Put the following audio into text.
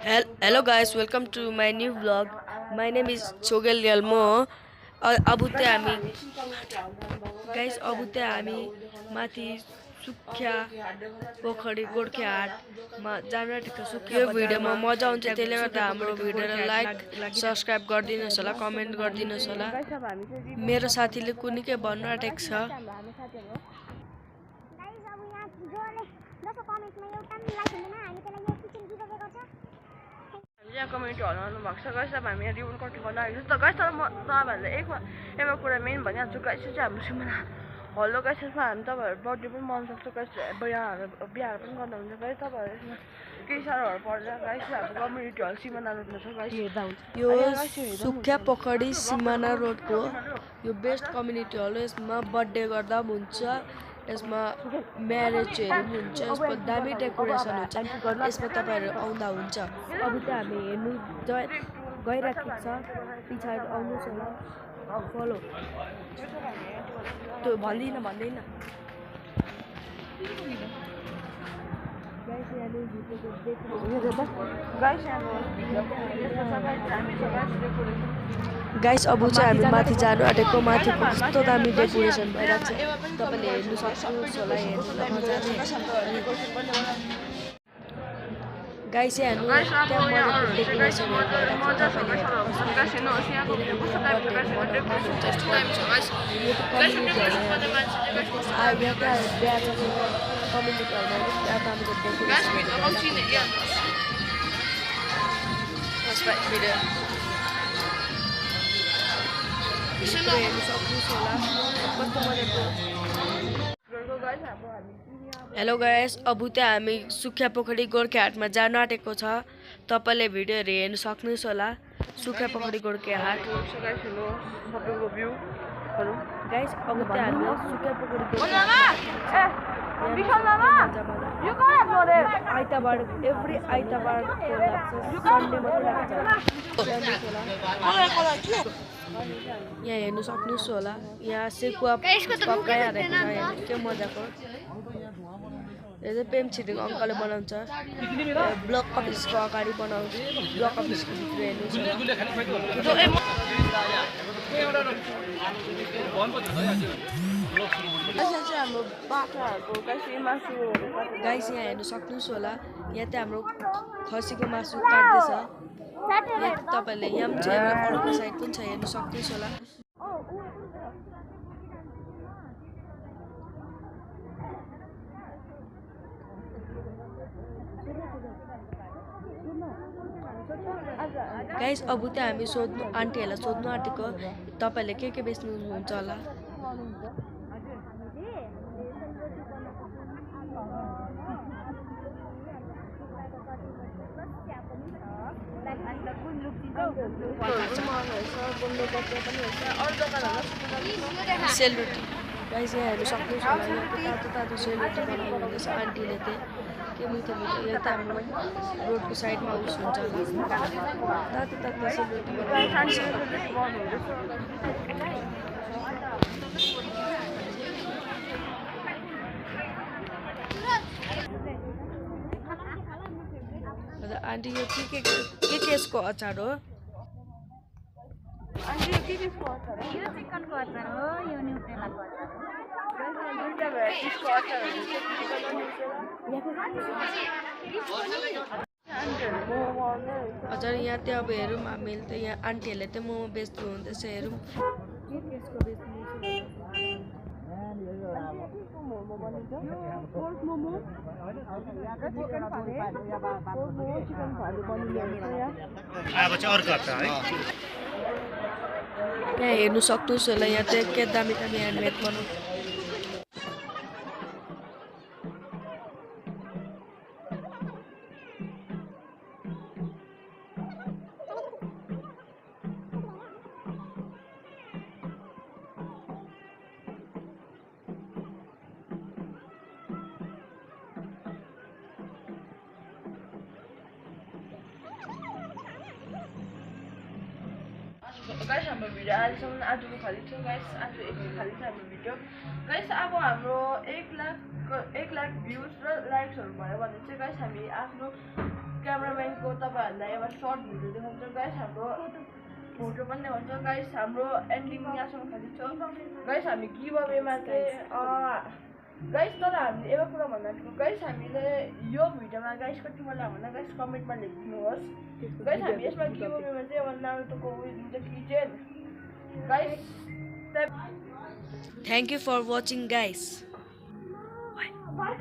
Hello guys, welcome to my new vlog. My name is Chogel Yalmo. अब चाहिँ हामी guys अब चाहिँ हामी माथि सुख्या पोखरी गोर्खेहाटमा जान आँटेको सुख्या यो भिडियोमा मजा आउँछ त्यसले गर्दा हाम्रो भिडियोलाई लाइक सब्स्क्राइब गरिदिनुहोस् होला कमेन्ट गरिदिनुहोस् होला मेरो साथीले कुनै भन्नु आँटेको छ यहाँ कम्युनिटी हल आउनु भएको छ गाइस अब हामी यहाँ रिबन कटिङ गर्न आएको छ गाइस तर म तपाईहरुले एउटा कुरा मेन भनिहाल्छु गाइस चाहिँ हाम्रो सिमाना हल्लो गाइस यसमा हामी तपाईहरु बर्थडे पनि मनाउन सक्छ गाइस बिहाहरू पनि गर्दा हुन्छ गाइस तपाईहरु यसमा केही साह्रोहरु पर्दैन गाइस हाम्रो कम्युनिटी हल सिमाना रोडमा छ गाइस हेर्दा हुन्छ यो सुख्या पोखरी सिमाना रोडको यो बेस्ट कम्युनिटी हल हो यसमा बर्थडे गर्दा पनि हुन्छ यसमा म्यारेजहरु हुन्छ यसमा दामी डेकोरेसन हुन्छ यसमा तपाईहरु आउँदा हुन्छ अब चाहिँ हामी हेर्नु गइराखेको छ पछाडी आउनुस् होला फलो त्यो भन्दिन गाइस अब चाहिँ हामी माथि जानु आँटेको माथिको कस्तो दामी डेकोरेसन भइरहेको छ तपाईले हेर्नु सक्नुहुन्छ होला गाइस यहाँ हेर्नु डेकोरेसन हेलो गाइस अब चाहिँ हामी सुख्या पोखरी गोर्खेहाटमा जान आँटेको छ तपाईले भिडियोहरु हेर्न सक्नुहुन्छ होला सुख्या पोखरी गोर्खेहाट गाइस अब चाहिँ हामी सुख्या पोखरी आइतबार एभ्री आइतबार यहाँ हेर्नु सक्नुहुन्छ होला यहाँ सेकुवा पकाइहालेको छ के मजाको यो चाहिँ पेम छिटिङ अङ्कलले बनाउँछ ब्लक अफिसको अगाडि बनाउँछ ब्लक अफिसको भित्र गाइस यहाँ हेर्नु सक्नुहुन्छ होला यहाँ चाहिँ हाम्रो खसीको मासु काट्दैछ यहाँ तपाईले यहाँ पनि छ अरूको साइड पनि छ हेर्नु सक्नुहुन्छ होला गाइस अब चाहिँ हामी सोध्नु आन्टीहरूलाई सोध्नु आँटेको तपाईले के बेच्नुहुन्छ होला सेलरोटी गाइस यहाँ हेर्नु सक्नुहुन्छ होला तातो सेलरोटी बनाउनु हुँदैछ आन्टीले चाहिँ के मिठो यो त हाम्रो रोडको साइडमा उस हुन्छ तातो सेलरोटी आन्टी यो के यसको अचार हो यो चिकनको अचार हो यो न्युट्रेलाको अचार हजुर यहाँ चाहिँ अब हेरौँ हामीले त यहाँ आन्टीहरूले चाहिँ मोमो बेच्नु हुँदैछ हेरौँ यहाँ हेर्नु सक्नुहोस् होला यहाँ चाहिँ के दामी ह्यान्डमेड बनाउँछ गाइस हाम्रो भिडियो आजसम्म आजको खाली छ गाइस आज यति खाली छ हाम्रो भिडियो गाइस अब हाम्रो 1 लाख भ्युज र लाइक्सहरु भयो भने चाहिँ गाइस हामी आफ्नो क्यामेराम्यानको तपाईहरु तपाईँहरूलाई एउटा सर्ट भिडियो देखाउँछ गाइस हाम्रो फोटो पनि देखाउँछ गाइस हाम्रो एन्डिङ यहाँसम्म खालि छ गाइस हामी गिभ अवेमा चाहिँ गाइस तर हामीले एउटा कुरा भन्दा गाइस हामीले यो भिडियोमा गाइस कति मलाई भन्दा गाइस कमेन्टमा लेखिदिनुहोस् गाइस हामी यसमा गिभ अवेमा चाहिँ अब नारुतोको उयो दिन्छ kitchen guys Thank you for watching, guys.